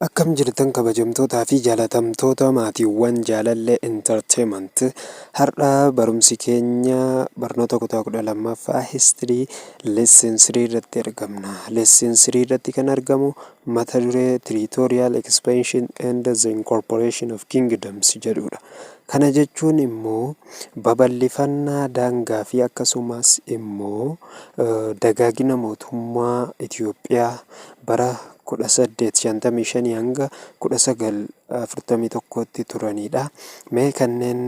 Akkam jirtan, kabajamtootaa fi jaalatamtoota maatiiwwan Jaalallee Entertainment? Har'a barumsi keenya barnoota kutaa 12ffaa history lesson 3 irratti argamna. Lesson 3 irratti kan argamu mata duree "Territorial Expansion and the Incorporation of Kingdoms" jedhudha. Kana jechuun immoo babal'ifannaa daangaa fi akkasumas immoo dagaagina mootummaa Itoophiyaa bara 1855 hanga 1941tti turanidha. Mee kanneen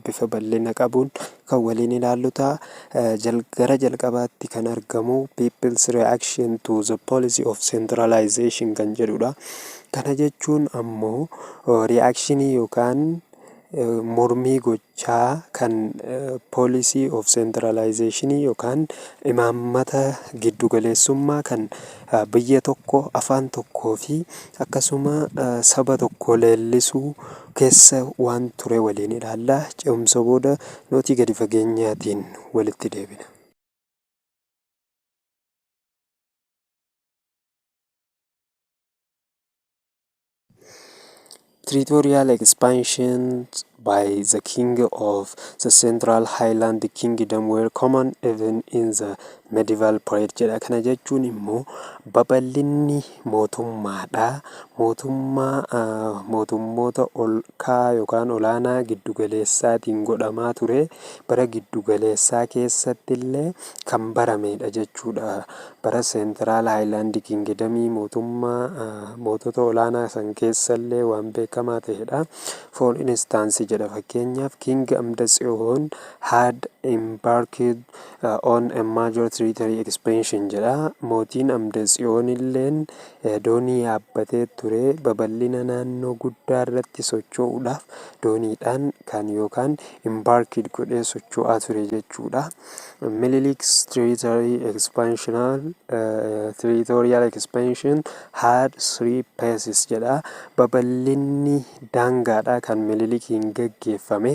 bifa bal'ina qabuun kan waliin ilaallu ta'a. Gara jalqabaatti kan argamu "People's Reaction to the Policy of Centralization" kan jedhudha. Kana jechuun ammoo reactionii yookaan mormii gochaa kan policy of centralization yookaan imaammata giddugaleessummaa kan biyya tokko, afaan tokkoo fi akkasuma saba tokko leellisuu keessa waan ture waliin ilaalla. Ce'umsa booda nootii gadi fageenyaatiin walitti deebina. Territorial expansions by the king of the Central Highland Kingdom were common even in the medieval period jedha. Kana jechuun immoo babal'inni mootummaadha. Mootummaa mootummoota ol ka'aa yookaan olaanaa giddugaleessaatiin godhamaa ture bara giddugaleessaa keessatti illee kan baramedha jechuudha. Bara Central Highland Kingdomii mootummaa mootota olaanaa san keessallee waan beekamaa ta'edha. For instance jedha, fakkeenyaaf, King Amda Tsiyoon had embarked on a major territory expansion jedha. Mootiin Amda Tsiyoon illeen doonii yaabbatee ture, babal'ina naannoo guddaa irratti socho'uudhaaf dooniidhaan kan yookaan embarked godhee socho'aa ture jechuudha. Minilik's territorial expansion had three phases jedha. Babal'inni daangaadha kan Minilikiin gaggeeffame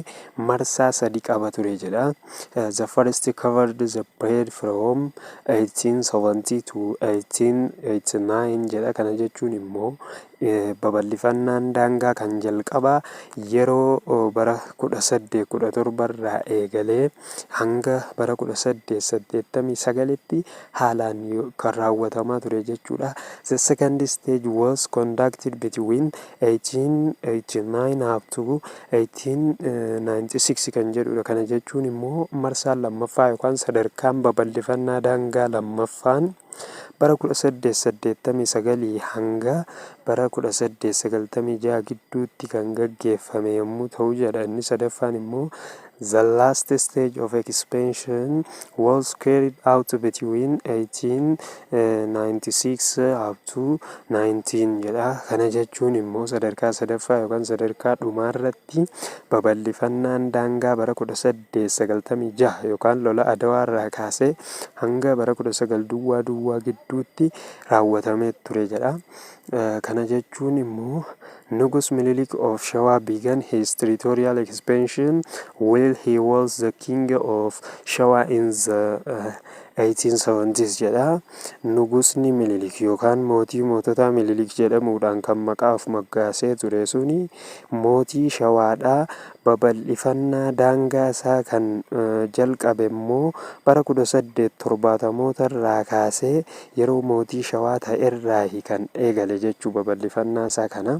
marsaa sadi qaba ture jedha. The first covered the period from 1870 to 1889 jedha. Kana jechuun immoo babal'ifannaan daangaa kan jalqabaa yeroo bara 1817 irraa eegalee hanga bara 1889tti haalaan kan raawwatamaa ture jechuudha. The second stage was conducted between 1889 up to 1896 kan jedhudha. Kana jechuun immoo marsaan lammaffaa yookaan sadarkaan babal'ifannaa daangaa lammaffaan bara 1889 hanga bara 1896 gidduutti kan gaggeeffame yommuu ta'u jedha. Inni sadaffaan immoo the last stage of expansion was carried out between 1896 up to 19 jedha. Kana jechuun immoo sadarkaa sadaffaa yookaan sadarkaa dhumaarratti babal'ifannaan daangaa bara 1896 yookaan lola Adawaa irraa kaasee hanga bara 19 duwwaa duwwaa gidduutti raawwatamee ture jedha. Kana jechuun immoo Nugus Minilik of Shawa began his territorial expansion while he was the king of Shawa in the 1870s jedha. Nugusni Minilik yookaan mootii moototaa Minilik jedhamuudhaan kan maqaa of moggaasee ture suni mootii Shawaadha. Babal'ifannaa daangaa isaa kan jalqabe immoo bara 1870moota irraa kaasee yeroo mootii Shawaa ta'erraayi kan eegale jechuu babal'ifannaa isaa kana.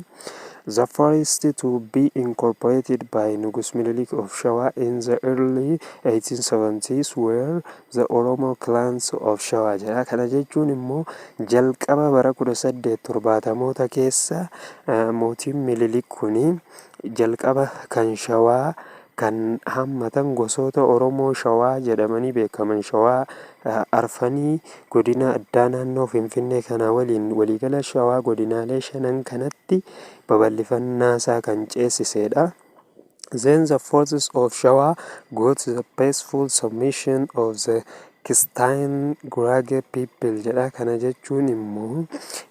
The first to be incorporated by Nugus Minilik of Shawa in the early 1870s were the Oromo clans of Shawa jedha. Kana jechuun immoo jalqaba bara 1870moota keessa mootiin Minilik kuni jalqaba kan Shawaa kan hammatan gosoota Oromoo Shawaa jedhamanii beekaman, Shawaa arfanii godina addaa naannoo Finfinnee kana waliin waliigala Shawaa godinaalee shanan kanatti babal'ifannaa isaa kan ceesisedha. Then the forces of Shawa got the peaceful submission of the Christian Gurage people jedha. Kana jechuun immoo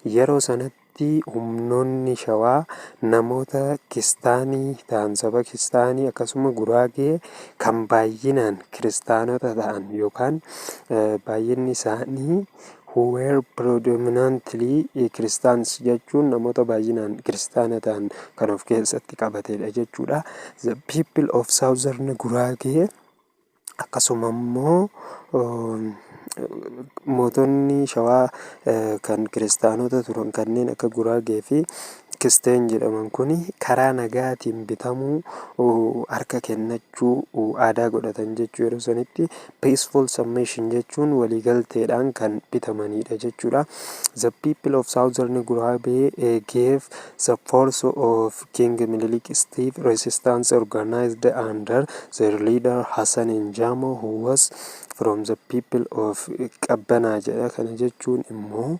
yeroo sanatti humnoonni Shawaa namoota kiristaanii ta'an, saba kiristaanii akkasuma Guraagee kan baay'inaan kiristaanota ta'an yookaan baay'inni isaanii Who were predominantly Christians jechuun namoota baay'inaan kiristaana ta'an kan of keessatti qabatedha jechuudha. The people of Southern Guraagee, akkasuma immoo mootonni Shawaa kan kiristaanota turan kanneen akka Guraagee fi Kisteen jedhaman kun karaa nagaatiin bitamuu, harka kennachuu aadaa godhatan jechuu. Yeroo sanitti peaceful submission jechuun waliigalteedhaan kan bitamanidha jechuudha. The people of Southern Guraagee gave the force of King Minilik stiff resistance organized under their leader Hassan Injamo, who was from the people of Qabbanaa jedha. Kana jechuun immoo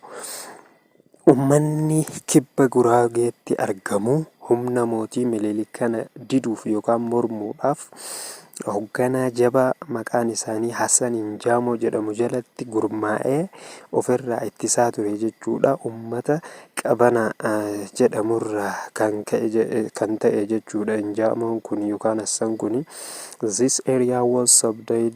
uummanni kibba Guraageetti argamu humna mootii Minilik kana diduuf yookaan mormuudhaaf hoogganaa jabaa maqaan isaanii Hassan Injaamoo jedhamu jalatti gurmaa'ee ofirraa ittisaa ture jechuudha. Uummata Qabana jedhamurraa kan ta'e jechuudha Injaamoon kun yookaan Hassan kun. This area was subdued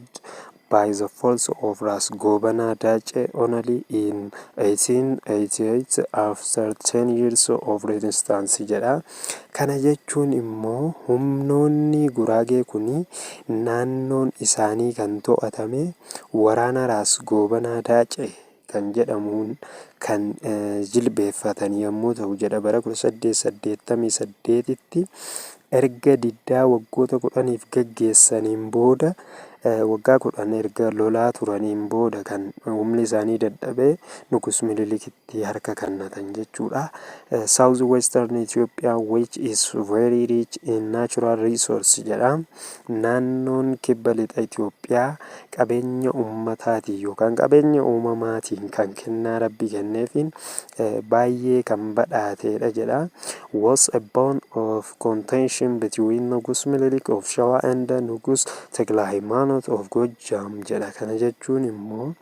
by the force of Ras Gobanaa Daacee only in 1888 after 10 years of resistance jedha. Kana jechuun immoo humnoonni Guraagee kun naannoon isaanii kan to'atame waraana Raas Goobanaa Daacee kan jedhamuun kan jilbeeffatan yommuu ta'u jedha. Bara 1888tti erga diddaa waggoota 10f gaggeessaniin booda, waggaa 10 erga lolaa turaniin booda kan humni isaanii dadhabee Nugus Minilikitti harka kennatan jechuudha. South Western Ethiopia, which is very rich in natural resource jedha. Naannoon kibba lixa Itoophiyaa qabeenya ummataatiin yookaan qabeenya uumamaatiin kan kennaa rabbi kenneefiin baay'ee kan badhaatedha jedha. Was a bone of contention between Nugus Minilik of Shawa and Nugus Tekla Haymanot of Gojjam jedha. Kana jechuun immoo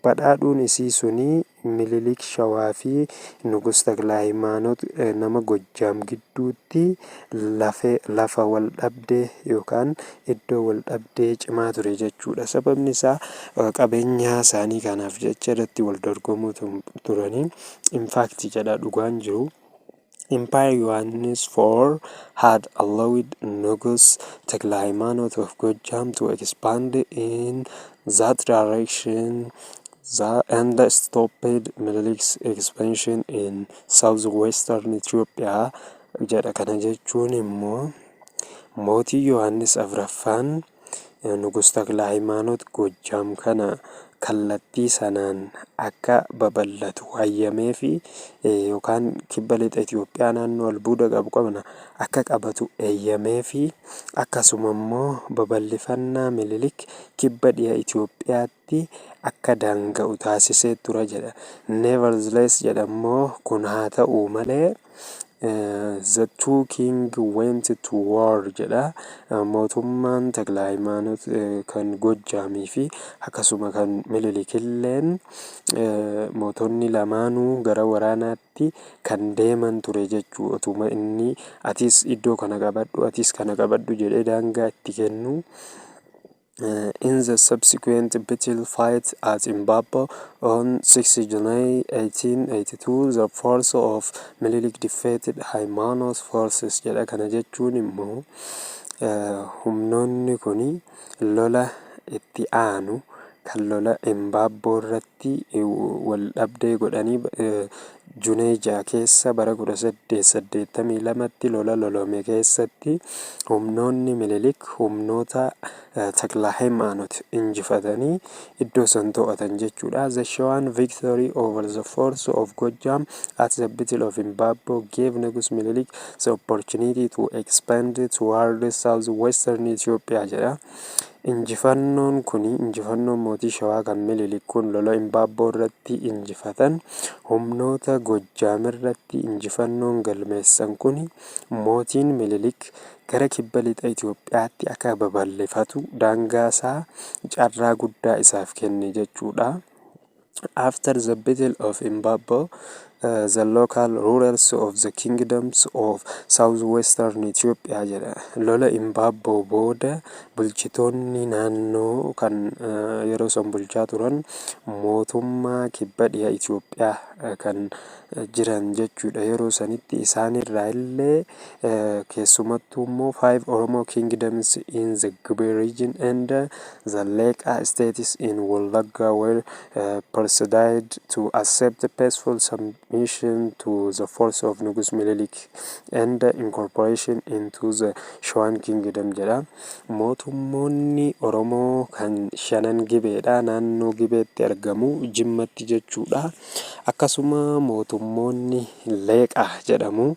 badhaadhuun isii suni Minilik Shawaa fi Nugus Tekla Haymanot nama Gojjaam gidduutti lafa wal dhabdee yookaan iddoo wal dhabdee cimaa ture jechuudha. Sababni isaa qabeenya isaanii kanaaf jecha irratti wal dorgomuu turanii. In fact jedha, dhugaan jiru, Emperor Yohannes IV had allowed Nugus Tekla Haymanot of Gojjam to expand in that direction and stopped Minilik's expansion in southwestern Ethiopia jedha. Kana jechuun immoo mootii Yohaannis Afuraffaan Nugus Takla Haymaanot Gojjaam kana kallattii sanaan akka babal'atu hayyameefi yookaan kibba lixa Itoophiyaa naannoo albuuda qabu kana akka qabatu eeyyameefi, akkasuma immoo babal'ifannaa Minilik kibba dhiha Itoophiyaatti akka daanga'u taasisee ture jedha. Nevertheless jedha immoo, kun haa ta'u malee, the two king went to war jedha. Mootummaan Takla Haymaanot kan Gojjaamii fi akkasuma kan Minilikilleen, mootonni lamaanuu gara waraanaatti kan deeman ture jechuu, otuma inni atis iddoo kana qabadhu, atis kana qabadhu jedhee daangaa itti kennu. In the subsequent battle fight at Imbabo on 6 July 1882, the force of Minilik defeated Haymanot's forces jedha. Kana jechuun immoo humnoonni kun lola itti aanu kan lola Imbaabboo irratti wal dhabdee godhanii Junee 6 keessa bara 1882tti lola lolame keessatti humnoonni Minilik humnoota Takla Haymaanot injifatanii iddoo san to'atan jechuudha. The Shewan victory over the force of Gojjam at the Battle of Imbabo gave Negus Minilik the opportunity to expand toward southwestern Ethiopia jedha. Injifannoon kun, injifannoon mootii Shawaa kan Minilik kun lola Imbaabboo irratti injifatan, humnoota Gojjaam irratti injifannoon galmeessan kun mootiin Minilik gara kibba lixa Itoophiyaatti akka babal'ifatu daangaa isaa carraa guddaa isaaf kenne jechuudha. After the Battle of Imbabo, the local rulers of the kingdoms of southwestern Ethiopia jedha. Lola Imbaabboo booda bulchitoonni naannoo kan yeroo san bulchaa turan mootummaa kibba dhiha Itoophiyaa kan jiran jechuudha. Yeroo sanitti isaanirraa illee keessumattuu immoo five Oromo kingdoms in the Gibe region and the Leqa states in Wallagga were persuaded to accept peaceful submission to the force of Nugus Minilik and incorporation into the Shewan kingdom jedha. Mootummoonni Oromoo kan shanan Gibeedha. Naannoo Gibeetti argamu, Jimmatti jechuudha. Akkasuma mootummoonni Leeqaa jedhamu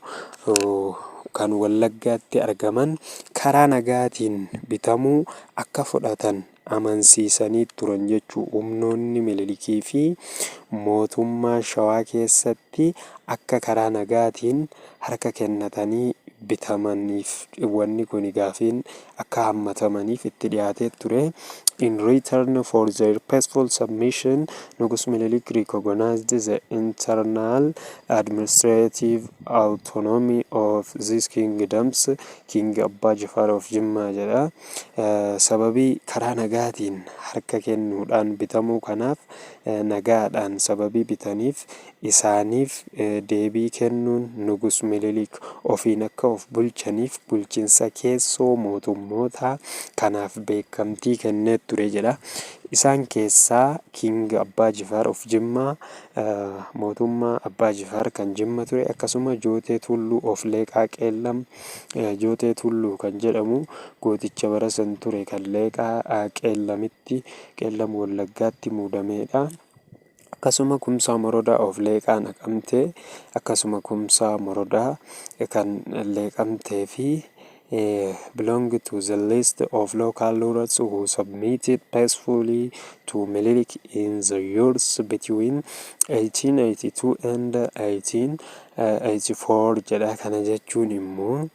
kan Wallaggaatti argaman karaa nagaatiin bitamuu akka fudhatan amansiisanii turan jechuu, humnoonni Minilikii fi mootummaa Shawaa keessatti akka karaa nagaatiin harka kennatanii bitamaniif wanni kun gaafiin akka hammatamaniif itti dhiyaatee ture. In return for their peaceful submission, Nugus Minilik recognized the internal administrative autonomy of these kingdoms, King Abbaa Jifaar of Jimmaa jedha. Sababii karaa nagaatiin harka kennuudhaan bitamuu kanaaf, nagaadhaan sababii bitaniif isaaniif deebii kennuun Nugus Minilik ofiin akka of bulchaniif bulchiinsa keessoo mootummoota kanaaf beekamtii kennee ture jedha. Isaan keessaa King Abbaa Jifaar of Jimmaa, mootummaa Abbaa Jifaar kan Jimma ture, akkasuma Jootee Tulluu of Leeqaa Qeellam, Jootee Tulluu kan jedhamu gooticha bara san ture kan Leeqaa Qeellamitti, Qeellam Wallaggaatti muudamedha. Akkasuma Kumsaa Morodaa of Leeqaa Naqamtee, akkasuma Kumsaa Morodaa kan Leeqamtee fi belong to the list of local rulers who submitted peacefully to Minilik in the years between 1882 and 1884 jedha. Kana jechuun immoo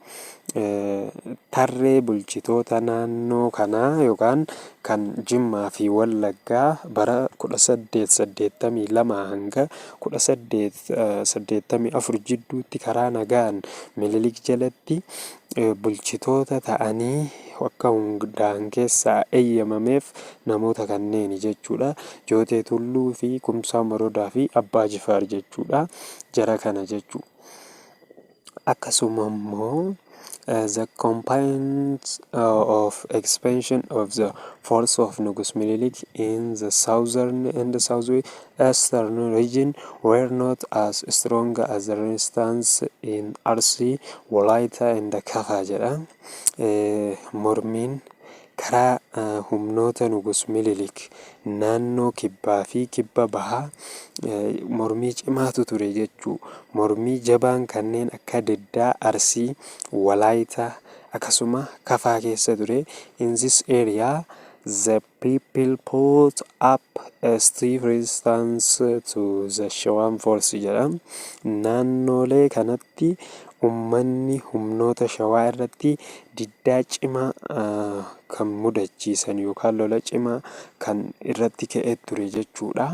tarree bulchitoota naannoo kanaa yookaan kan Jimmaa fi Wallaggaa bara 1882 hanga 1884 jidduutti karaa nagaan Minilik jalatti bulchitoota ta'anii akka hundaa'an keessaa eeyyamameef namoota kanneeni jechuudha. Jootee Tulluu fi Kumsaa Morodaa fi Abbaa Jifaar jechuudha. Jara kana jechuudha. Akkasuma immoo the campaigns of expansion of the force of Nugus Minilik in the southern and southeastern region were not as strong as the resistance in Arsi, Walaita and Kafa jedha. Mormiin karaa humnoota Nugus Minilik naannoo kibbaa fi kibba bahaa mormii cimaatu ture jechuu. Mormii jabaan kanneen akka diddaa Arsii, Walaayitaa akkasuma Kafaa keessa ture. In this area, the people put up a stiff resistance to the Shewan force jedha. Naannolee kanatti ummanni humnoota Shawaa irratti diddaa cimaa kan mudachiisan yookaan lola cimaa kan irratti ka'ee ture jechuudha.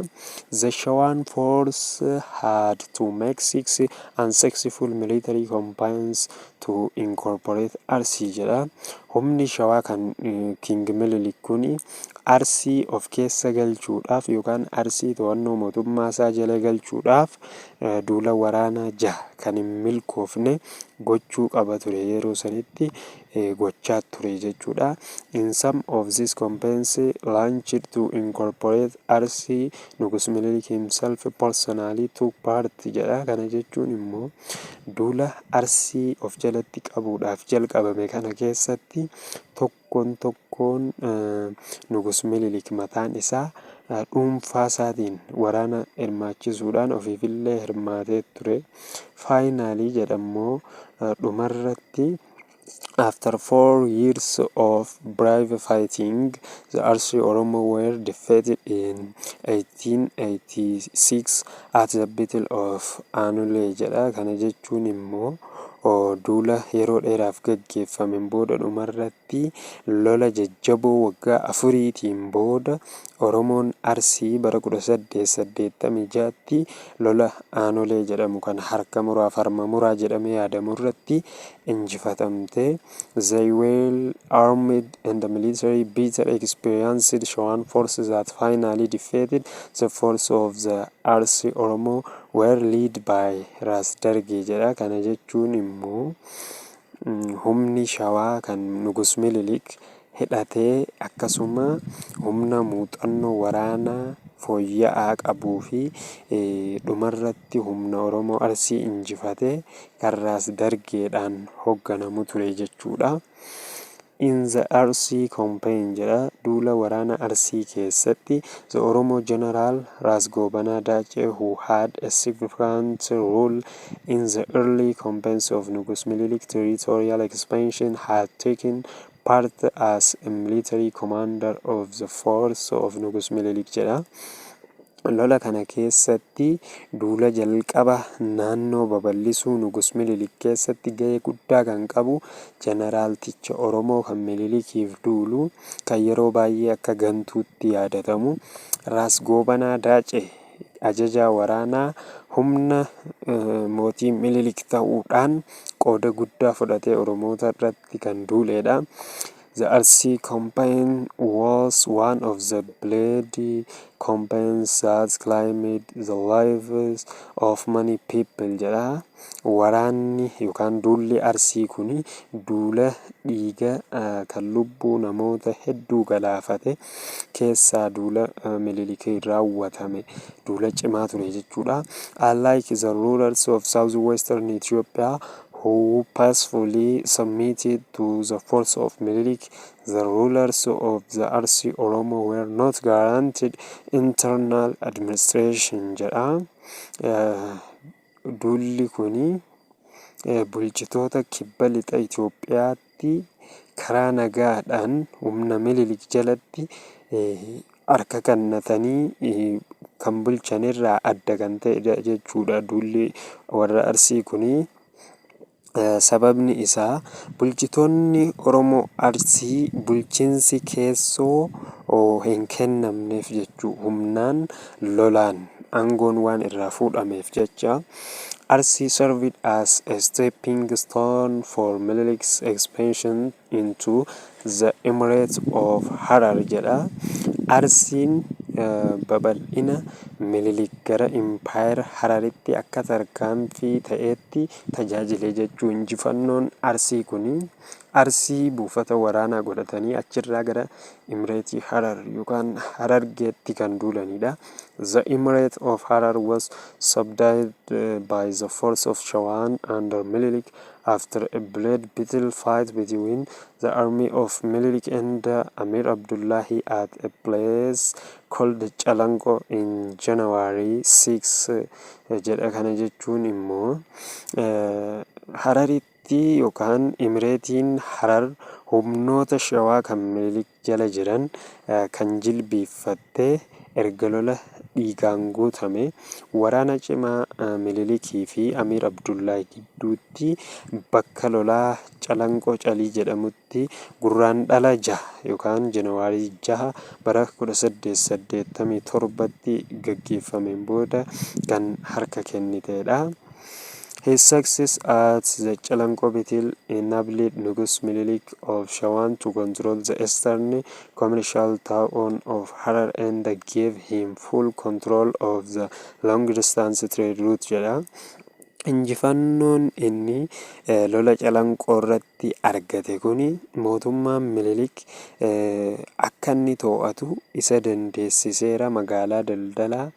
The Shewan force had to make six unsuccessful military campaigns to incorporate Arsii jedha. Humni Shawaa kan King Minilik kun Arsii of keessa galchuudhaaf yookaan Arsii to'annoo mootummaa isaa jala galchuudhaaf duula waraanaa jaha kan hin milkoofne gochuu qaba ture, yeroo sanitti gochaa ture jechuudha. In some of these campaigns launched to incorporate Arsii, Nugus Minilik himself personally took part jedha. Kana jechuun immoo duula Arsii of jalatti qabuudhaaf jalqabame kana keessatti tokkoon tokkoon Nugus Minilik mataan isaa dhuunfaa isaatiin waraana hirmaachisuudhaan ofiifillee hirmaatee ture. Finally jedhammoo, dhumarratti, after 4 years of brave fighting, the Arsi Oromo were defeated in 1886 at the Battle of Anule jedha. Kana jechuun immoo Duula yeroo dheeraaf gaggeeffameen booda, dhumarratti lola jajjaboo waggaa 4tiin booda, Oromoon Arsii bara 1886tti lola Aanolee jedhamu kan harka muraaf harma muraa jedhamee yaadamu irratti injifatamte. The well armed and military better experienced Shewan forces that finally defeated the force of the Arsi Oromo were led by Ras Dargee jedha. Kana jechuun immoo humni Shawaa kan Nugus Minilik hidhatee, akkasuma humna muuxannoo waraanaa fooyya'aa qabuu fi dhumarratti humna Oromoo Arsii injifatee kan Raas Dargeedhaan hoogganamu ture jechuudha. In the Arsii campaign jedha, duula waraana Arsii keessatti, the Oromo general Ras Gobanaa Daacee, who had a significant role in the early campaigns of Nugus Minilik territorial expansion, had taken part as a military commander of the force of Nugus Minilik jedha. Lola kana keessatti, duula jalqaba naannoo babal'isuu Nugus Minilik keessatti gahee guddaa kan qabu jeneraalticha Oromoo kan Minilikiif duulu, kan yeroo baay'ee akka gantuutti yaadatamu, Raas Goobanaa Daacee, ajajaa waraanaa humna mootii Minilik ta'uudhaan qooda guddaa fudhatee Oromoota irratti kan duuledha. The Arsii campaign was one of the bloody campaigns that claimed the lives of many people jedha. Waraanni yookaan duulli Arsii kun duula dhiiga kan lubbuu namoota hedduu galaafate keessaa duula Minilikiin raawwatame duula cimaa ture jechuudha. Unlike the rulers of southwestern Ethiopia who peacefully submitted to the force of Minilik, the rulers of the Arsi Oromo were not guaranteed internal administration jedha. Duulli kuni bulchitoota kibba lixa Itoophiyaatti karaa nagaadhaan humna Minilik jalatti harka kennatanii kan bulchanirraa adda kan ta'edha jechuudha duulli warra Arsii kuni. Sababni isaa bulchitoonni Oromoo Arsii bulchiinsi keessoo hin kennamneef jechuu, humnaan lolaan aangoon waan irraa fuudhameef jecha. Arsii served as a stepping stone for Minilik's expansion into the Emirate of Harar jedha. Arsiin babal'ina Minilik gara Impaayera Hararitti akka tarkaanfii ta'eetti tajaajile jechuu. Injifannoon Arsii kuni Arsii buufata waraanaa godhatanii achirraa gara Imireetii Harar yookaan Harargeetti kan duulanidha. The Emirate of Harar was subdued by the force of Shawan under Minilik after a blood battle fight between the army of Minilik and Amir Abdullahi at a place called Calanqo in January 6 jedha. Kana jechuun immoo Hararitti yookaan Imireetiin Harar humnoota Shawaa kan Minilik jala jiran kan jilbiiffattee erga lola dhiigaan guutame waraana cimaa Minilikii fi Amiir Abdullahi gidduutti bakka lolaa Calanqoo Calii jedhamutti Gurraandhala 6 yookaan Januwaarii 6 bara 1887tti gaggeeffameen booda kan harka kennitedha. His success at the Calanqo battle enabled Nugus Minilik of Shawan to control the eastern commercial town of Harar and gave him full control of the long distance trade route jedha. Injifannoon inni lola Calanqoo irratti argate kuni mootummaan Minilik akka inni to'atu isa dandeessiseera. Magaalaa daldalaa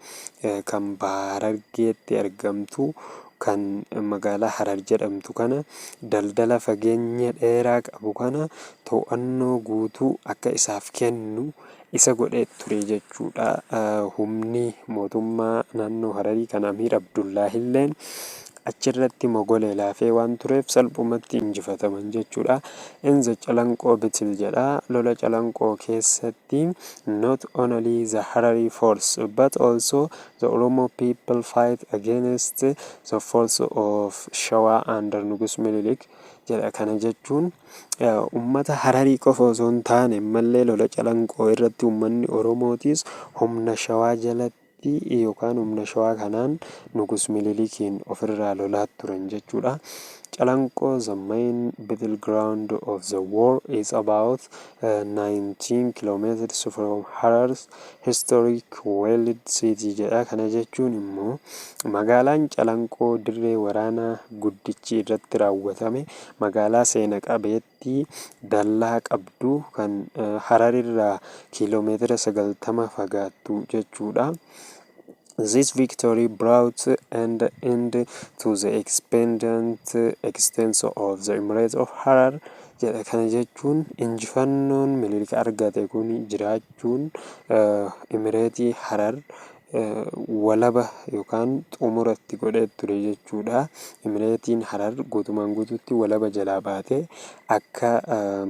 kan baha Harargeetti argamtu, kan magaalaa Harar jedhamtu kana, daldala fageenya dheeraa qabu kana to'annoo guutuu akka isaaf kennu isa godhee ture jechuudha. Humni mootummaa naannoo Hararii kan Amiir Abdullaahilleen Achirratti mogolee laafee waan tureef salphumatti injifataman jechuudha. In the Calanqoo battle jedha. Lola Calanqoo keessatti not only the Harari force but also the Oromo people fight against the force of Shawaa under Nugus Minilik jedha. Kana jechuun ummata Hararii qofa osoo hin taane ammallee lola Calanqoo irratti uummanni Oromootis humna Shawaa jalatti yookaan humna Shawaa kanaan Nugus Minilikiin ofirraa lolaa turan jechuudha. Calanqoo, the main battleground of the war, is about 90 kilometers from Harar's historic walled city jedha. Kana jechuun immoo magaalaan Calanqoo dirree waraanaa guddichi irratti raawwatame magaalaa seena qabeettii dallaa qabdu kan Hararirraa kiiloomeetira 90 fagaattu jechuudha. This victory brought an end to the expanded extent of the Emirate of Harar jedha. Kana jechuun injifannoon Minilik argate kun jiraachuun Emireetii Harar walaba yookaan xumuratti godhee ture jechuudha. Emireetiin Harar guutumaan guutuutti walaba jalaa baatee akka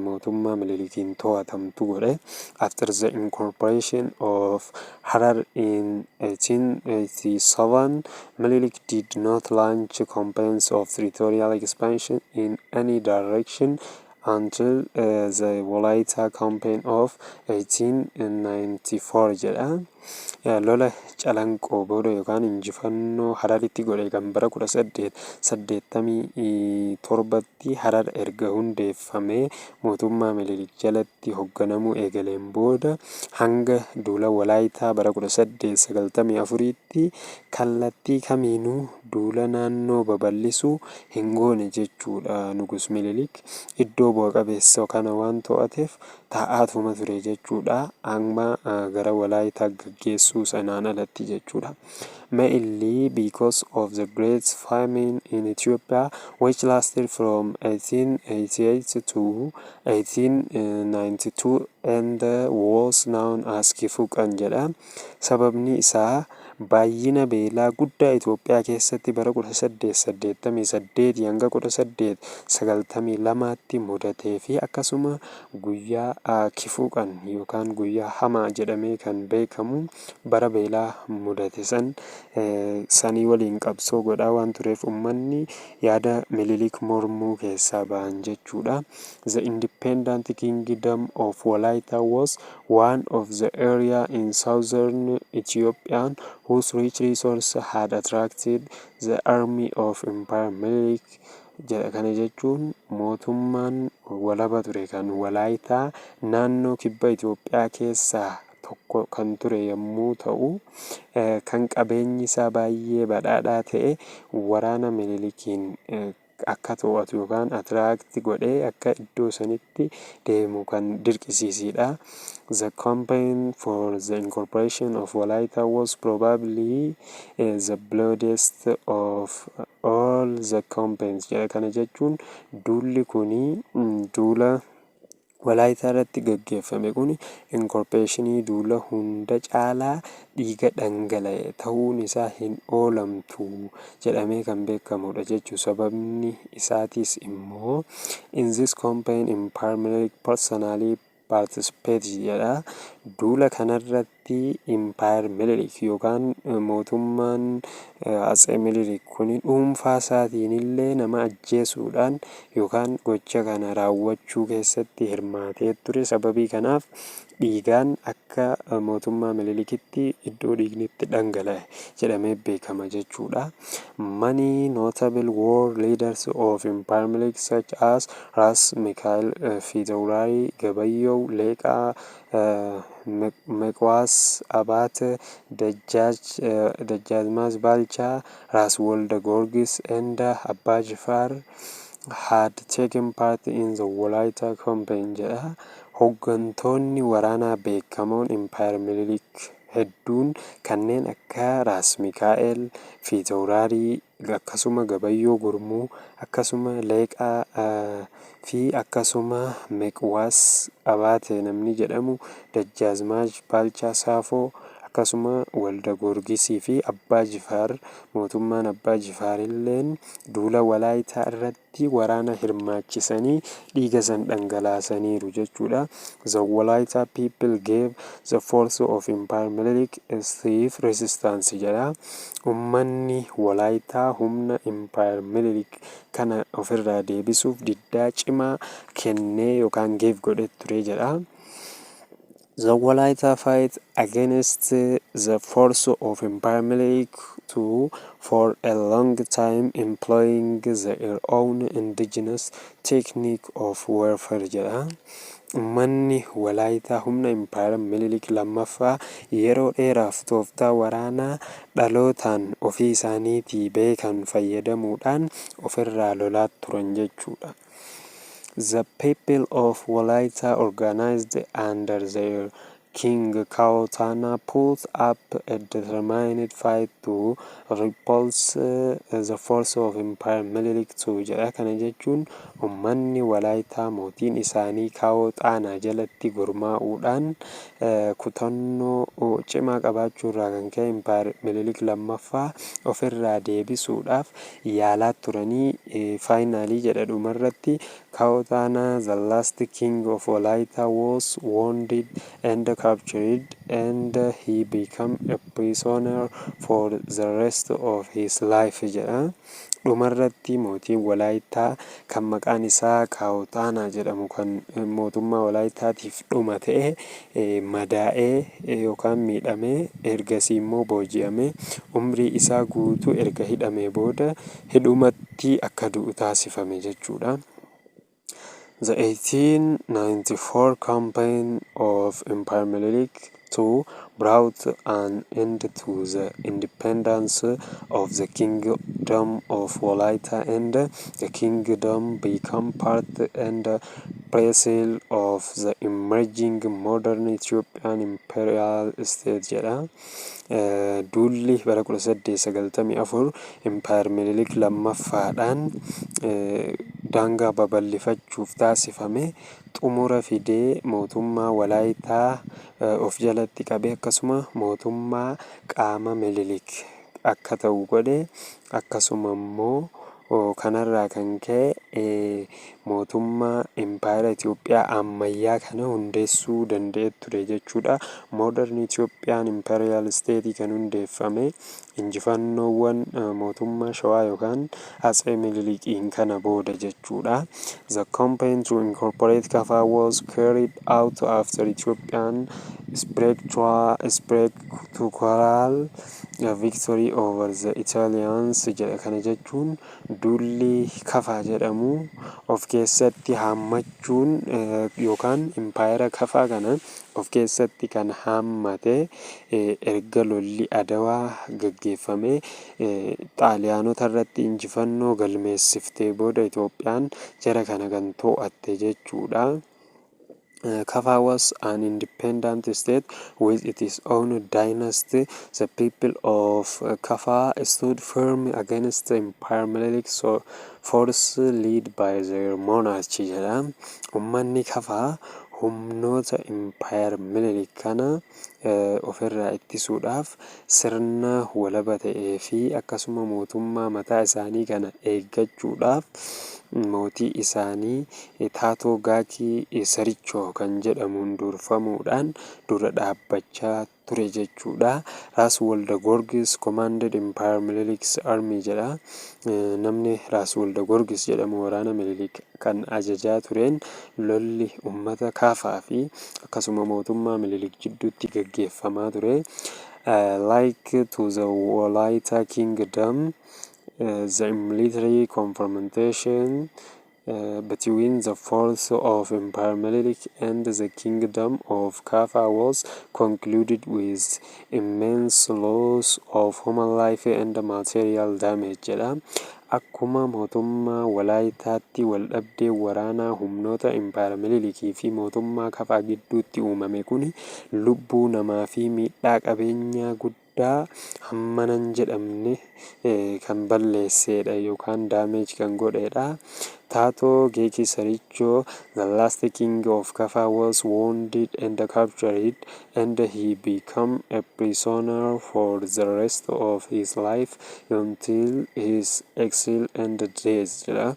mootummaa Minilikiin to'atamtu godhe. After the incorporation of Harar in 1887, Minilik did not launch campaigns of territorial expansion in any direction until the Wolaita campaign of 1894 jedha. Lola Calanqoo booda yookaan injifannoo Hararitti godhe kan bara 1887tti Harar erga hundeeffamee mootummaa Minilik jalatti hoogganamuu eegaleen booda hanga duula Walaayitaa bara 1894tti kallattii kamiinuu duula naannoo babal'isuu hin goone jechuudha. Nugus Minilik iddoo bu'a qabeessa kana waan to'ateef taa'aatuma ture jechuudha. Amma gara Walaayitaa gaggeessuu sanaan alatti jechuudha. Mainly because of the great famine in Ethiopia, which lasted from 1888 to 1892 and was known as Kifu Qan jedha. Sababni isaa baay'ina beelaa guddaa Itoophiyaa keessatti bara 1888 hanga 1892tti mudatee fi akkasuma guyyaa Kifuu Qan yookaan guyyaa hamaa jedhamee kan beekamu bara beelaa mudate san sanii waliin qabsoo godhaa waan tureef uummanni yaada Minilik mormuu keessaa ba'an jechuudha. The independent kingdom of Walaita was one of the area in southern Ethiopia whose rich resources had attracted the army of Emperor Minilik jedha. Kana jechuun mootummaan walaba ture kan Walaayitaa naannoo kibba Itoophiyaa keessaa tokko kan ture yommuu ta'u, kan qabeenyi isaa baay'ee badhaadhaa ta'e waraana Minilikiin akka to'atu yookaan attract godhee akka iddoo sanitti deemu kan dirqisiisedha. The campaign for the incorporation of Walaita was probably the bloodiest of all the campaigns jedha. Kana jechuun duulli kuni duula Walaayitaa irratti gaggeeffame kun incorporationii duula hunda caalaa dhiiga dhangala'e ta'uun isaa hin oolamtu jedhamee kan beekamudha jechuudha. Sababni isaatis immoo in this campaign Emperor Minilik personally participate jedha. Duula kanarratti Emperor Minilik yookaan mootummaan Atsee Minilik kun dhuunfaa isaatiin illee nama ajjeesuudhaan yookaan gocha kana raawwachuu keessatti hirmaatee ture. Sababii kanaaf dhiigaan akka mootummaa Minilikitti iddoo dhiigni itti dhangala'e jedhamee beekama jechuudha. Many notable war leaders of Emperor Minilik such as Ras Mikael Fitawrari Gabayyoo Leeqaa, Meqwaas Abaate, Dajjaazmaach Baalchaa, Ras Wolde Gorgis and Abbaa Jifaar had taken part in the Wolaita campaign jedha. Hooggantoonni waraanaa beekamoon Emperor Minilik hedduun kanneen akka Raas Mikaa'el Fiitawuraarii, akkasuma Gabayyoo Gurmuu, akkasuma Leeqaa fi akkasuma Meqwaas Abaate namni jedhamu, Dajjaazmaach Baalchaa Saafoo, akkasuma Akkasuma Walda Goorgisii fi Abbaa Jifaar, mootummaan Abbaa Jifaarilleen duula Walaayitaa irratti waraana hirmaachisanii dhiiga san dhangalaasaniiru jechuudha. The Walaita people gave the force of Emperor Minilik a stiff resistance jedha. Uummanni Walaayitaa humna Emperor Minilik kana ofirraa deebisuuf diddaa cimaa kennee yookaan gave godhee ture jedha. The Walaita fight against the force of Emperor Minilik II for a long time, employing their own indigenous technique of warfare jedha. Uummanni Walaayitaa humna Emperor Minilik lammaffaa yeroo dheeraaf tooftaa waraanaa dhalootaan ofii isaaniitii beekan fayyadamuudhaan ofirraa lolaa turan jechuudha. The people of Walaita, organized under their king Kawo Tana, put up a determined fight to repulse the force of Emperor Minilik II jedha. Kana jechuun uummanni Walaayitaa mootiin isaanii Kaawoo Xaanaa jalatti gurmaa'uudhaan kutannoo cimaa qabaachuu irraa kan ka'e Emperor Minilik lammaffaa ofirraa deebisuudhaaf yaalaa turanii. Finally jedha, dhumarratti Kaawoo Xaanaa, the last king of Walaita, was wounded and captured, and he became a prisoner for the rest of his life jedha. Dhumarratti mootiin Walaayitaa kan maqaan isaa Kaawoo Xaanaa jedhamu, kan mootummaa Walaayitaatiif dhuma ta'e, madaa'ee yookaan miidhamee, ergasii immoo booji'amee, umrii isaa guutuu erga hidhamee booda hidhumatti akka du'u taasifame jechuudha. The 1894 campaign of Emperor Minilik II brought an end to the independence of the Kingdom of Walaita, and the kingdom became part and parcel of the emerging modern Ethiopian imperial state jedha. Duulli bara 1894 Emperor Minilik lammaffaadhaan daangaa babal'ifachuuf taasifame xumura fidee, mootummaa Walaayitaa of jalatti qabee, akkasuma mootummaa qaama Minilik akka ta'u godhe. Akkasuma immoo kanarraa kan ka'e mootummaa impaayera Itoophiyaa ammayyaa kana hundeessuu danda'ee ture jechuudha. Modern Ethiopian Imperial State kan hundeeffame injifannoowwan mootummaa Shawaa yookaan Atsee Minilikiin kana booda jechuudha. The campaign to incorporate Kaffa was carried out after Ethiopian spectacular victory over the Italians jedha. Kana jechuun duulli Kafaa jedhamu of keessatti haammachuun yookaan impaayera Kafaa kana of keessatti kan haammate erga lolli Adawaa gaggeeffamee Xaaliyaanota irratti injifannoo galmeessiftee booda Itoophiyaan jara kana kan to'atte jechuudha. Kaffa was an independent state with its own dynasty. The people of Kaffa stood firm against the Emperor Minilik force led by their monarch jedha. Uummanni Kafaa humnoota Emperor Minilik kana ofirraa ittisuudhaaf sirna walaba ta'ee fi akkasuma mootummaa mataa isaanii kana eeggachuudhaaf mootii isaanii Taatoo Gaakii Sarichoo kan jedhamuun durfamuudhaan dura dhaabbachaa ture jechuudha. Raas Walda Goorgis commanded Emperor Minilik's army jedha. Namni Raas Walda Goorgis jedhamu waraana Minilik kan ajajaa tureen lolli uummata Kaafaa fi akkasuma mootummaa Minilik jidduutti gaggeeffamaa ture. Like to the Walaita Kingdom, the military confrontation between the force of Emperor Minilik and the Kingdom of Kaffa was concluded with immense loss of human life and material damage jedha. Akkuma mootummaa Walaayitaatti waldhabdee waraanaa humnoota Emperor Minilikii fi mootummaa Kafaa gidduutti uumame kun lubbuu namaa fi miidhaa qabeenyaa guddaa hammana hin jedhamne kan balleessedha yookaan damage kan godhedha. Taatoo Geekii Sarichoo, the last king of Kafa, was wounded and captured, and he became a prisoner for the rest of his life until his exile and death jedha.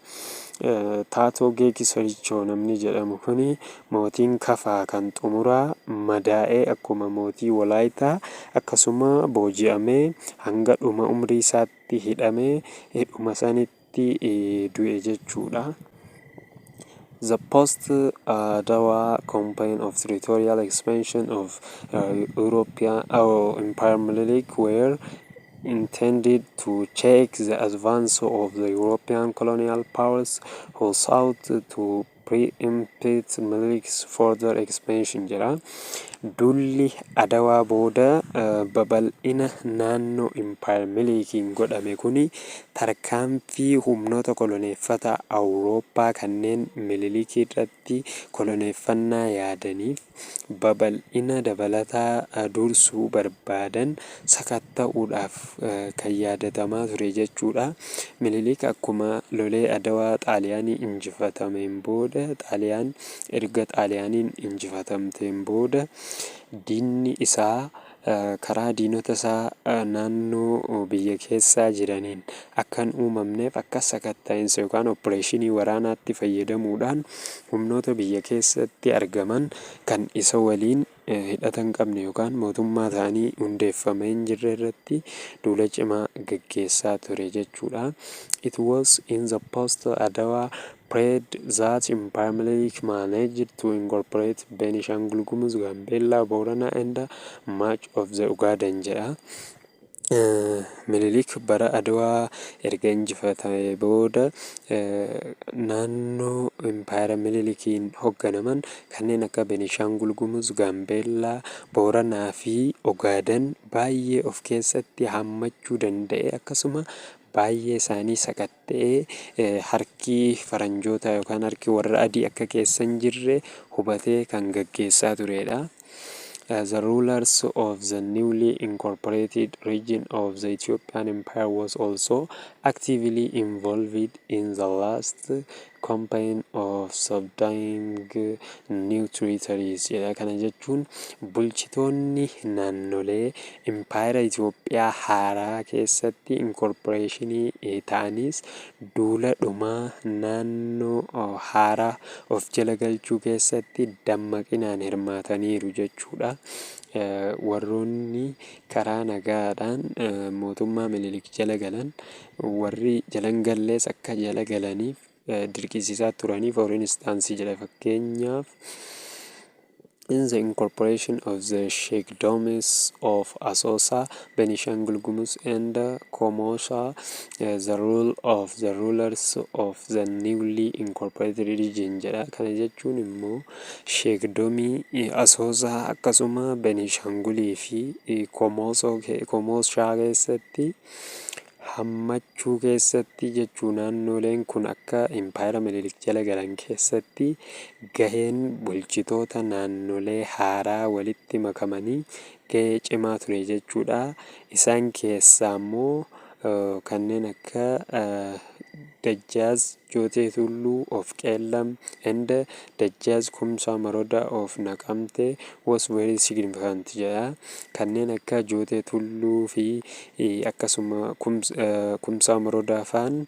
Taatoo Geekii Sarichoo namni jedhamu kuni mootiin Kafaa kan xumuraa madaa'ee, akkuma mootii Walaayitaa akkasuma booji'amee, hanga dhuma umrii isaatti hidhamee, dhuma sanitti du'e jechuudha. The post-Adawa campaign of territorial expansion of European Emperor Minilik were intended to check the advance of the European colonial powers who sought to preempt Minilik's further expansion jedha. Duulli Adawaa booda babal'ina naannoo Emperor Minilikiin godhame kuni tarkaanfii humnoota koloneeffata Awurooppaa kanneen Minilik irratti koloneeffannaa yaadaniif babal'ina dabalataa dursuu barbaadan sakatta'uudhaaf kan yaadatamaa ture jechuudha. Minilik akkuma lolee Adawaa Xaaliyaanii injifatameen booda, Xaaliyaan erga Xaaliyaaniin injifatamteen booda, diinni isaa karaa diinota isaa naannoo biyya keessaa jiraniin akka hin uumamneef, akka sakatta'insa yookaan opereeshinii waraanaatti fayyadamuudhaan humnoota biyya keessatti argaman kan isa waliin hidhata hin qabne yookaan mootummaa ta'anii hundeeffamee hin jirre irratti duula cimaa gaggeessaa ture jechuudha. It was in the post-Adawa period that Emperor Minilik managed to incorporate Benishangul Gumuz, Gambella, Borana and much of the Ogaden jedha. Minilik bara Adawaa erga injifatamee booda naannoo Impaayera Minilikiin hoogganaman kanneen akka Beenishaangul Gumuz, Gaambeellaa, Booranaa fi Ogaaden baay'ee of keessatti hammachuu danda'e. Akkasuma baay'ee isaanii sakatta'ee, harki faranjootaa yookaan harki warra adii akka keessa hin jirre hubatee kan gaggeessaa turedha. The rulers of the newly incorporated region of the Ethiopian Empire was also actively involved in the last campaign of subduing new territories jedha. Kana jechuun bulchitoonni naannolee Impaayera Itoophiyaa haaraa keessatti incorporationii ta'anis duula dhumaa naannoo haaraa of jala galchuu keessatti dammaqinaan hirmaataniiru jechuudha. Warroonni karaa nagaadhaan mootummaa Minilik jala galan warri jala hin gallees akka jala galaniif dirqisiisaa turanii. For instance jedha, fakkeenyaaf, in the incorporation of the sheikdoms of Asosa, Benishangul Gumuz and Komosha, the role of the rulers of the newly incorporated region jedha. Kana jechuun immoo sheikdomii Asoosaa, akkasuma Benishangulii fi Komoshaa keessatti hammachuu keessatti jechuu, naannoleen kun akka Impaayera Minilik jala galan keessatti gaheen bulchitoota naannolee haaraa walitti makamanii gahee cimaa ture jechuudha. Isaan keessaa immoo kanneen akka Dajjaaz Jootee Tulluu of Qeellam and Dajjaaz Kumsaa Morodaa of Naqamtee was very significant jedha. Kanneen akka Jootee Tulluu fi akkasuma Kumsaa Morodaa faan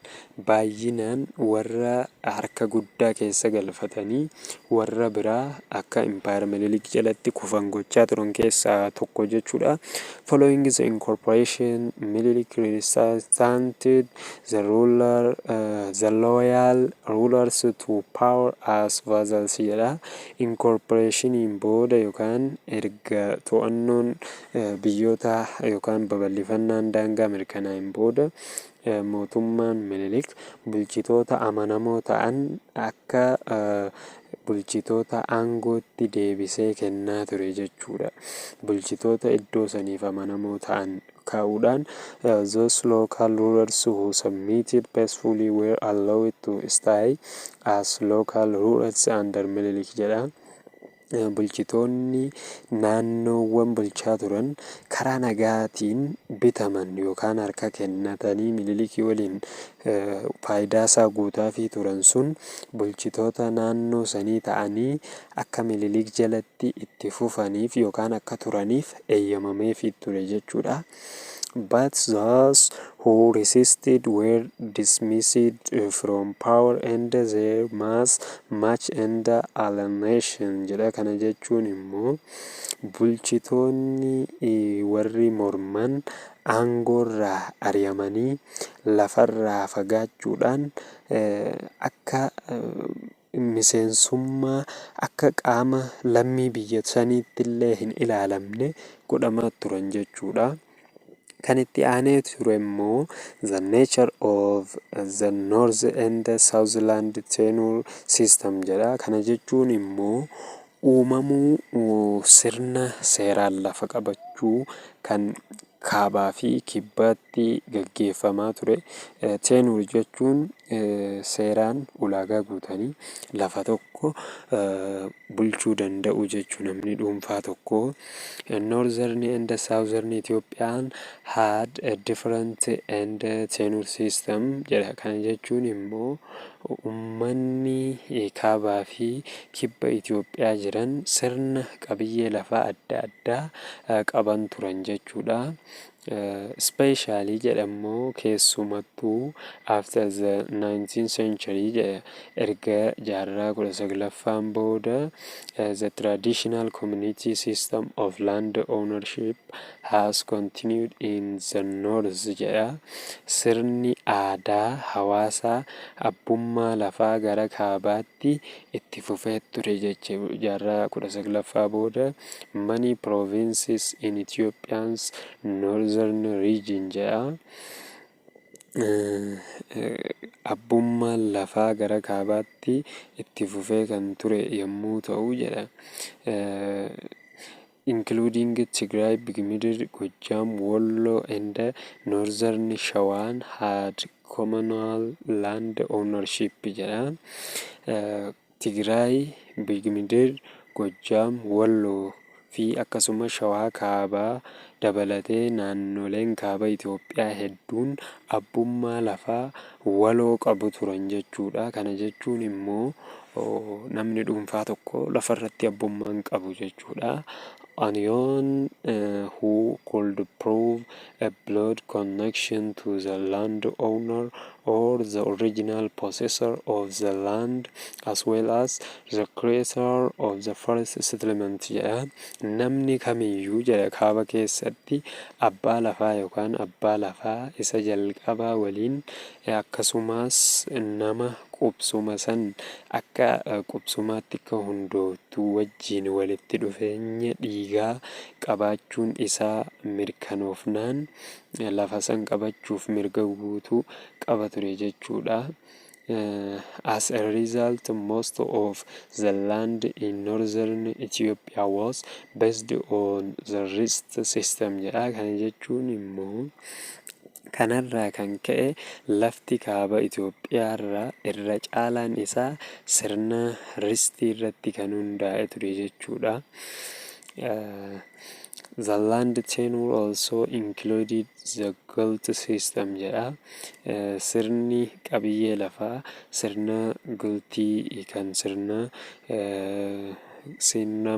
baay'inaan warra harka guddaa keessa galfatanii warra biraa akka Impaayera Minilik jalatti kufan gochaa turan keessaa tokko jechuudha. Following the incorporation, Minilik restored the loyal rulers to power as vassals jedha. Incorporationiin booda yookaan erga to'annoon biyyoota yookaan babal'ifannaan daangaa mirkanaa'een booda, mootummaan Minilik bulchitoota amanamoo ta'an akka bulchitoota aangootti deebisee kennaa ture jechuudha. Bulchitoota iddoo saniif amanamoo ta'an kaa'uudhaan, those local rulers who submitted peacefully were allowed to stay as local rulers under Minilik jedha. Bulchitoonni naannoowwan bulchaa turan karaa nagaatiin bitaman yookaan harka kennatanii Minilikii waliin faayidaa isaa guutaafii turan sun bulchitoota naannoo sanii ta'anii akka Minilik jalatti itti fufaniif yookaan akka turaniif eeyyamameefii ture jechuudha. But those who resisted were dismissed from power and there was much and alienation jedha. Kana jechuun immoo bulchitoonni warri morman aangoorraa ari'amanii lafarraa fagaachuudhaan akka miseensummaa, akka qaama lammii biyya saniitti illee hin ilaalamne godhamaa turan jechuudha. Kan itti aanee ture immoo the nature of the North and South land tenure system jedha. Kana jechuun immoo uumamuu sirna seeraan lafa qabachuu kan kaabaa fi kibbaatti gaggeeffamaa ture. Tenure jechuun seeraan ulaagaa guutanii lafa tokko bulchuu danda'u jechuu namni dhuunfaa tokko. Northern and Southern Ethiopian had a different and tenure system jedha. Kana jechuun immoo uummanni kaabaa fi kibba Itoophiyaa jiran sirna qabiyyee lafaa adda addaa qaban turan jechuudha. Especially jedhammoo keessumattuu after the 19th century jedha, erga jaarraa 19ffaan booda, the traditional community system of land ownership has continued in the north jedha. Sirni aadaa hawaasaa abbummaa lafaa gara kaabaatti itti fufee ture jecha jaarraa 19ffaa booda. Many provinces in Ethiopia's northern region jedha. Abbummaan lafaa gara kaabaatti itti fufee kan ture yommuu ta'u jedha. Including Tigray, Begemder, Gojjam, Wollo and Northern Shawaan had communal land ownership jedha. Tigraay, Begemder, Gojjam, Walloo fi akkasuma Shawaa Kaabaa dabalatee naannoleen kaaba Itoophiyaa hedduun abbummaa lafaa waloo qabu turan jechuudha. Kana jechuun immoo namni dhuunfaa tokko lafarratti abbummaa hin qabu jechuudha. Anyone who could prove a blood connection to the landowner or the original possessor of the land as well as the creator of the first settlement jedha. Namni kamiyyuu jedha kaaba keessatti abbaa lafaa yookaan abbaa lafaa isa jalqabaa waliin akkasumas nama qubsuma san akka qubsumaatti akka hundooftu wajjin walitti dhufeenya dhiigaa qabaachuun isaa mirkanoofnaan lafa san qabachuuf mirga guutuu qaba ture jechuudha. As a result, most of the land in northern Ethiopia was based on the rist system jedha. Kana jechuun immoo kanarraa kan ka'e lafti kaaba Itoophiyaarraa irra caalaan isaa sirna ristii irratti kan hundaa'e ture jechuudha. The land tenure also included the gult system jedha. Sirni qabiyyee lafaa sirna gultii kan sirna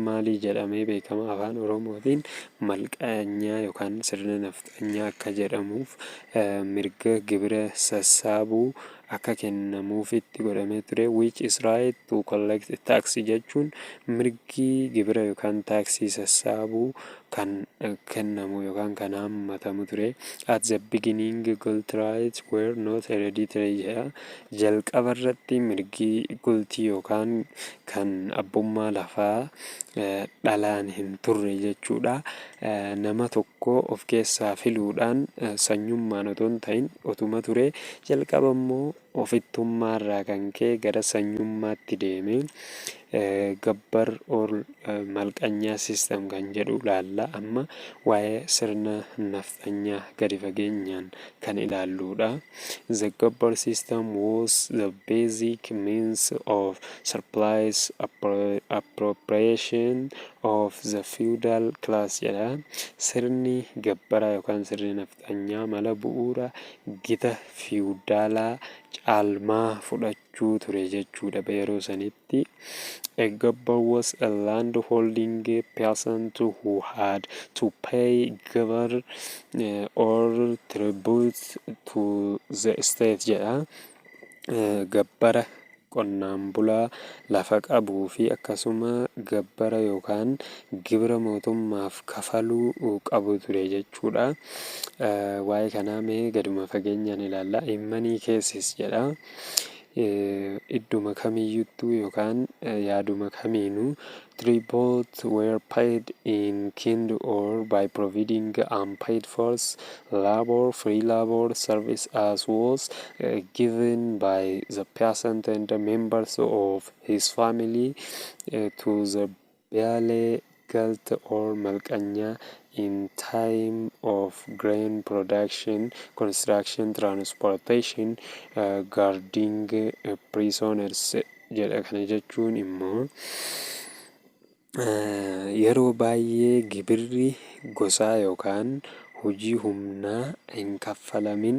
maalii jedhamee beekama? Afaan Oromootiin malqaanyaa yookaan sirna nafxanyaa akka jedhamuuf mirga gibira sassaabuu akka kennamuufitti godhamee ture. Which is right to collect tax jechuun mirgi gibira yookaan taaksii sassaabuu kan kennamu yookaan kan hammatamu ture. At the beginning, gult rights were not hereditary jedha. Jalqaba irratti mirgi gultii yookaan kan abbummaa lafaa dhalaan hin turre jechuudha. Nama tokko of keessaa filuudhaan sanyummaan otoo hin ta'in otuma ture jalqaba immoo Ofittummaarraa kan ka'e gara sanyummaatti deeme. Gabbar or Malqanyaa system kan jedhu ilaalla. Amma waa'ee sirna nafxanyaa gadi fageenyaan kan ilaalludha. The Gabbar system was the basic means of surplus appropriation of the feudal class jedha. Sirni gabbaraa yookaan sirni nafxanyaa mala bu'uura gita fiwudaalaa caalmaa fudhachuu ture jechuudha yeroo sanitti. A gabbar was a landholding peasant who had to pay gibir or tribute to the state jedha. Gabbara qonnaan bulaa lafa qabuu fi akkasuma gabbara yookaan gibira mootummaaf kafaluu qabu ture jechuudha. Waa'ee kanaa mee gaduma fageenyaan ilaalla. In many cases jedha. Idduma kamiyyuttuu yookaan yaaduma kamiinuu, tribute were paid in kind or by providing unpaid force labor, free labor service, as was given by the peasant and the members of his family to the Bale Gult or Malqanyaa in time of grain production, construction, transportation, guarding prisoners jedha. Kana jechuun immoo yeroo baay'ee gibirri gosaa yookaan hojii humnaa hin kaffalamin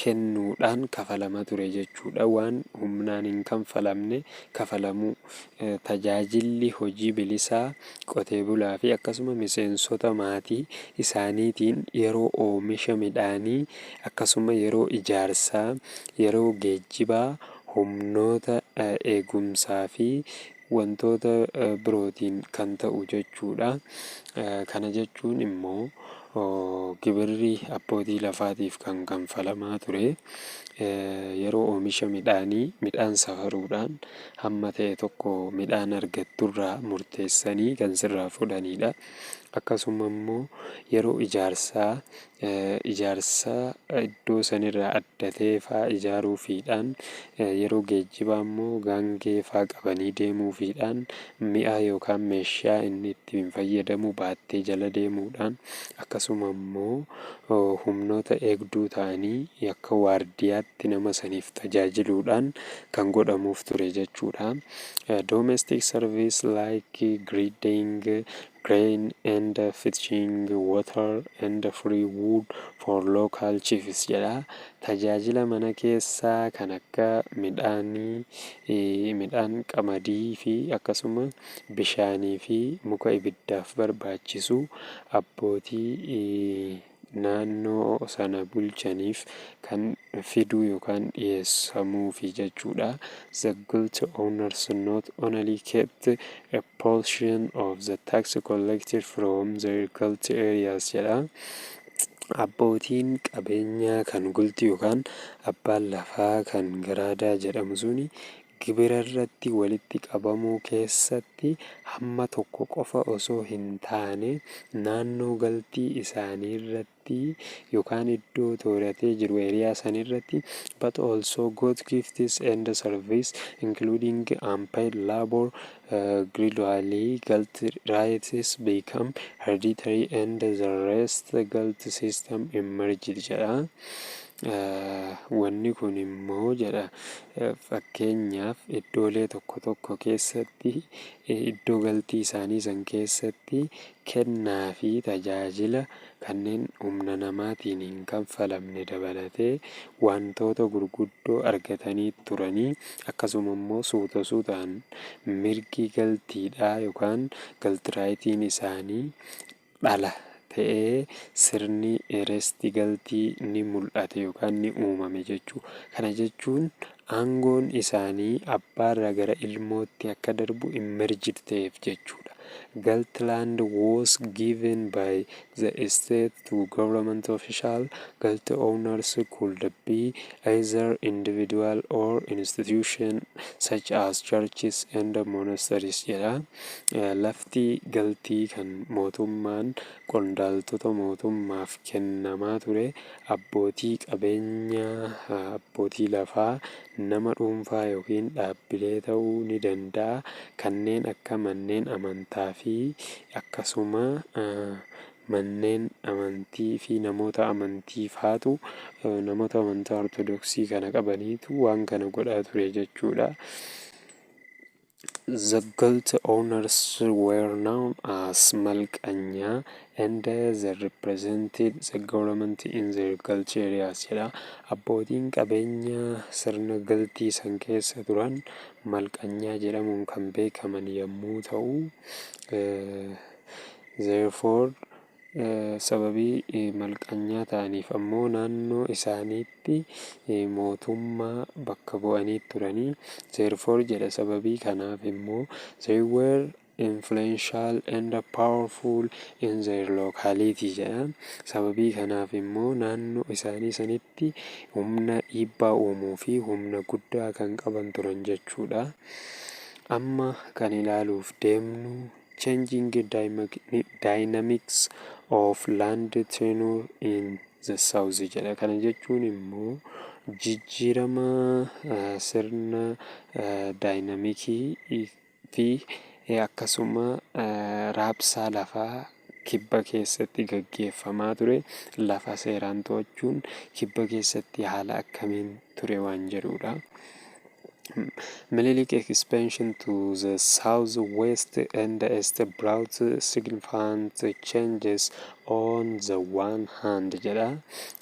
kennuudhaan kafalama ture jechuudha. Waan humnaan hin kanfalamne kafalamuu, tajaajilli hojii bilisaa qotee bulaa fi akkasuma miseensota maatii isaaniitiin yeroo oomisha midhaanii, akkasuma yeroo ijaarsaa, yeroo geejjibaa, humnoota eegumsaa fi wantoota birootiin kan ta'u jechuudha. Kana jechuun immoo gibirri abbootii lafaatiif kan kanfalamaa ture yeroo oomisha midhaanii midhaan safaruudhaan hamma ta'e tokko midhaan argatturraa murteessanii kan sirraa fudhanidha. Akkasuma immoo yeroo ijaarsaa, ijaarsa iddoo sanirraa adda ta'e fa'aa ijaaruufiidhaan, yeroo geejjibaa immoo gaangee fa'aa qabanii deemuufiidhaan, mi'a yookaan meeshaa inni ittiin fayyadamu baattee jala deemuudhaan, akkasuma immoo humnoota eegduu ta'anii akka waardiyaatti nama saniif tajaajiluudhaan kan godhamuuf ture jechuudha. Domestic service like grinding grain and fetching water and firewood for local chiefs jedha. Tajaajila mana keessaa kan akka midhaanii, midhaan qamadii fi akkasuma bishaanii fi muka ibiddaaf barbaachisu abbootii naannoo sana bulchaniif kan fiduu yookaan dhiyeessamuufi jechuudha. The gult owners not only kept a portion of the tax collected from their gult areas jedha. Abbootiin qabeenyaa kan gulti yookaan abbaan lafaa kan garaadaa jedhamu suni gibira irratti walitti qabamuu keessatti hamma tokko qofa osoo hin taane, naannoo galtii isaanii irratti yookaan iddoo tooratee jiru area sanirratti, but also got gifts and service including unpaid labor. Gradually gult rights become hereditary and the rest gult system emerged jedha. Wanni kun immoo jedha, fakkeenyaaf iddoolee tokko tokko keessatti, iddoo galtii isaanii san keessatti kennaa fi tajaajila kanneen humna namaatiin hin kanfalamne dabalatee wantoota gurguddoo argatanii turanii, akkasuma immoo suuta suutaan mirgi galtiidhaa yookaan gult rightiin isaanii dhala ta'ee sirni resti galtii ni mul'ate yookaan ni uumame jechuudha. Kana jechuun aangoon isaanii abbaarraa gara ilmootti akka darbu emerged ta'eef jechuudha. Gult land was given by the state to government official. Gult owners could be either individual or institution such as churches and monasteries jedha. Lafti galtii kan mootummaan qondaaltota mootummaaf kennamaa ture abbootii qabeenyaa, abbootii lafaa, nama dhuunfaa yookiin dhaabbilee ta'uu ni danda'a. Kanneen akka manneen amantaa fi akkasuma manneen amantii fi namoota amantii faatu, namoota amantaa Ortodoksii kana qabaniitu waan kana godhaa ture jechuudha. The Gult owners were known as Malqanyaa and they represented the government in their Gult areas jedha. Abbootiin qabeenyaa sirna galtii san keessa turan Malqanyaa jedhamuun kan beekaman yommuu ta'u, therefore, sababii malqanyaa ta'aniif ammoo naannoo isaaniitti mootummaa bakka bu'anii turanii. Therefore jedha, sababii kanaaf immoo they were influential and powerful in their locality jedha. Sababii kanaaf immoo naannoo isaanii sanitti humna dhiibbaa uumuu fi humna guddaa kan qaban turan jechuudha. Amma kan ilaaluuf deemnu changing dynamics of land tenure in the south jedha. Kana jechuun immoo jijjiirama sirna dynamicii fi akkasuma raabsaa lafaa kibba keessatti gaggeeffamaa ture, lafa seeraan to'achuun kibba keessatti haala akkamiin ture waan jedhudha. Minilik expansion to the south, west and east brought significant changes on the one hand jedha.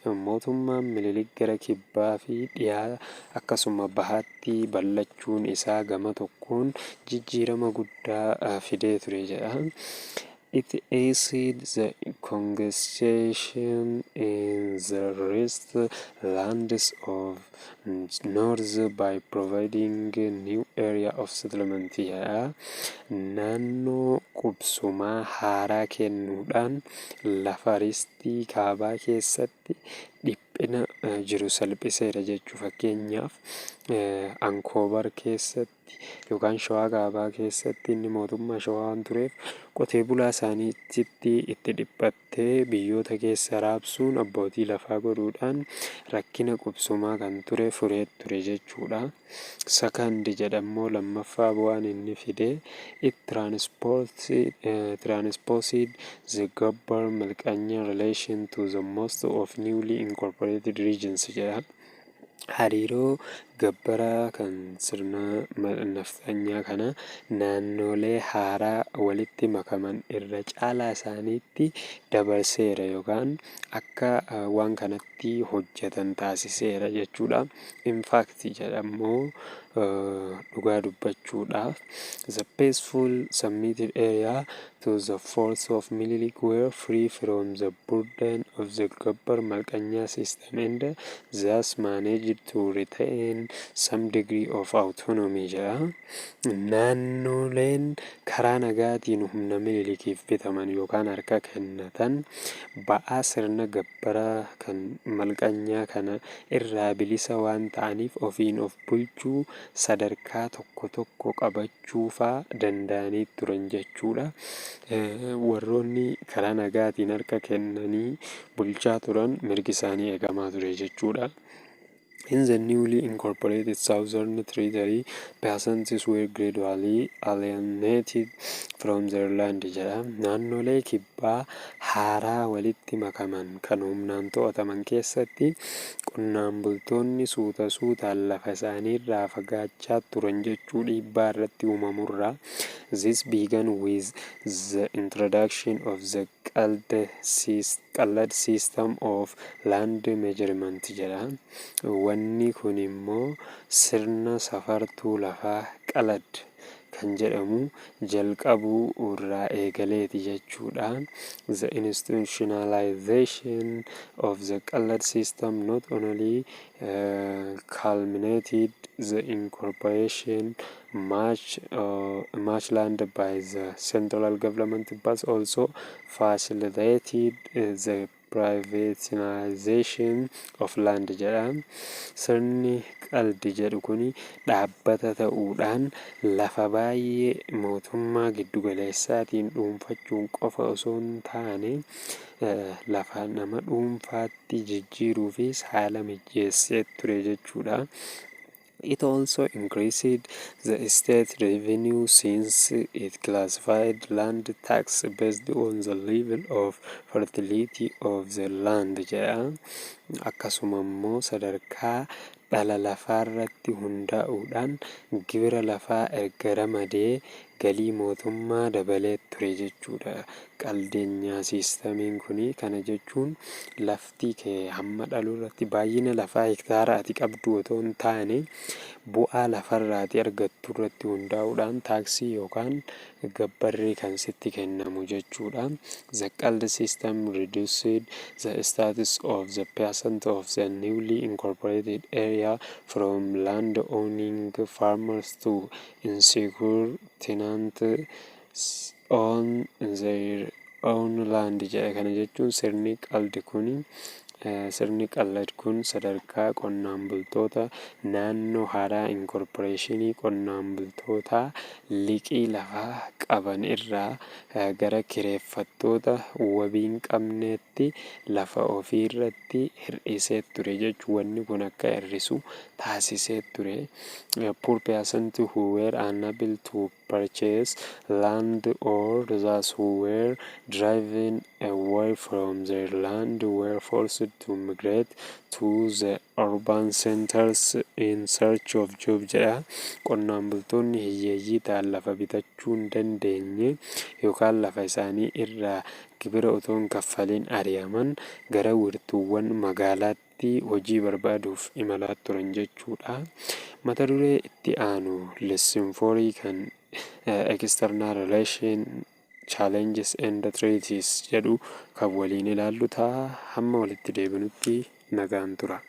Mootummaan Minilik gara kibbaa fi dhiyaa akkasuma bahaatti bal'achuun isaa gama tokkoon jijjiirama guddaa fidee ture jedha. It eased the congestion in the rist lands of north by providing new area of settlement jedha. Naannoo qubsumaa haaraa kennuudhaan lafa ristii kaabaa keessatti dhiphina jiru salphiseera jechuu. Fakkeenyaaf, Ankoobar keessatti yookaan Shawaa kaabaa keessatti inni mootummaa Shawaa waan tureef, qotee bulaa isaaniitti itti dhiphattee biyyoota keessa raabsuun abbootii lafaa godhuudhaan rakkina qubsumaa kan ture furee ture jechuudha. Second jedhammoo, lammaffaa bu'aan inni fide, it transposed the Gabbar Malqanya relation to the most of newly incorporated regions jedha. Hariiroo gabbaraa kan sirna nafxanyaa kana naannolee haaraa walitti makaman irra caalaa isaaniitti dabarseera yookaan akka waan kanatti hojjetan taasiseera jechuudha. In fact jedhammoo, dhugaa dubbachuudhaaf, the peaceful submitted area to the force of Minilik were free from the burden of the Gabbar Malqanya system and thus managed to retain some degree of autonomy jedha. Naannoleen karaa nagaatiin humna Minilikiif bitaman yookaan harka kennatan ba'aa sirna gabbaraa kan malqanyaa kana irraa bilisa waan ta'aniif, ofiin of bulchuu sadarkaa tokko tokko qabachuufaa danda'anii turan jechuudha. Warroonni karaa nagaatiin harka kennanii bulchaa turan mirgi isaanii eegamaa ture jechuudha. In the newly incorporated Southern Territory, peasants were gradually alienated from their land jedha. Naannolee kibbaa haaraa walitti makaman kan humnaan to'ataman keessatti qonnaan bultoonni suuta suutaan lafa isaaniirraa fagaachaa turan jechuu, dhiibbaa irratti uumamurraa. This began with the introduction of the Qalad system of land measurement jedha. Wanni kun immoo sirna safartuu lafaa Qalad kan kan jedhamu jalqabuu irraa eegaleeti jechuudha. The institutionalization of the Qallad system not only culminated the incorporation much land by the central government but also facilitated the privatization of land jedha. Sirni qaldi jedhu kun dhaabbata ta'uudhaan lafa baay'ee mootummaa giddugaleessaatiin dhuunfachuun qofa osoo hin taane, lafa nama dhuunfaatti jijjiiruufis haala mijeessee ture jechuudha. It also increased the state revenue since it classified land tax based on the level of fertility of the land jedha. Akkasuma immoo sadarkaa dhala lafaarratti hundaa'uudhaan gibira lafaa erga ramadee galii mootummaa dabalee ture jechuudha. Qaldeenyaa systemiin kuni kana jechuun lafti kee hamma dhaluu irratti, baay'ina lafaa hektaara ati qabdu otoo hin taane, bu'aa lafarraati argattu irratti hundaa'uudhaan taaksii yookaan gabbarri kan sitti kennamu jechuudha. The Qald system reduced the status of the peasant of the newly incorporated area from land owning farmers to insecure tenants on their own land jedha. Kana jechuun sirni qaldi kun, sirni qallad kun sadarkaa qonnaan bultoota naannoo haaraa incorporationii qonnaan bultootaa liqii lafaa qaban irraa gara kireeffattoota wabii hin qabneetti lafa ofii irratti hir'isee ture jechuun, wanni kun akka hir'isu taasisee ture. Poor peasants who were unable to purchase land or those who were driven away from their land were forced to migrate to the urban centers in search of job jedha. Qonnaan bultoonni hiyyeeyyii ta'an lafa bitachuu hin dandeenye yookaan lafa isaanii irraa gibira otoo hin kaffaliin ari'aman gara wiirtuuwwan magaalaatti hojii barbaaduuf imalaa turan jechuudha. Mata duree itti aanu lesson fourii kan external relation challenges and threats jedhu kan waliin ilaallu ta'a. Hamma walitti deebinutti nagaan tura.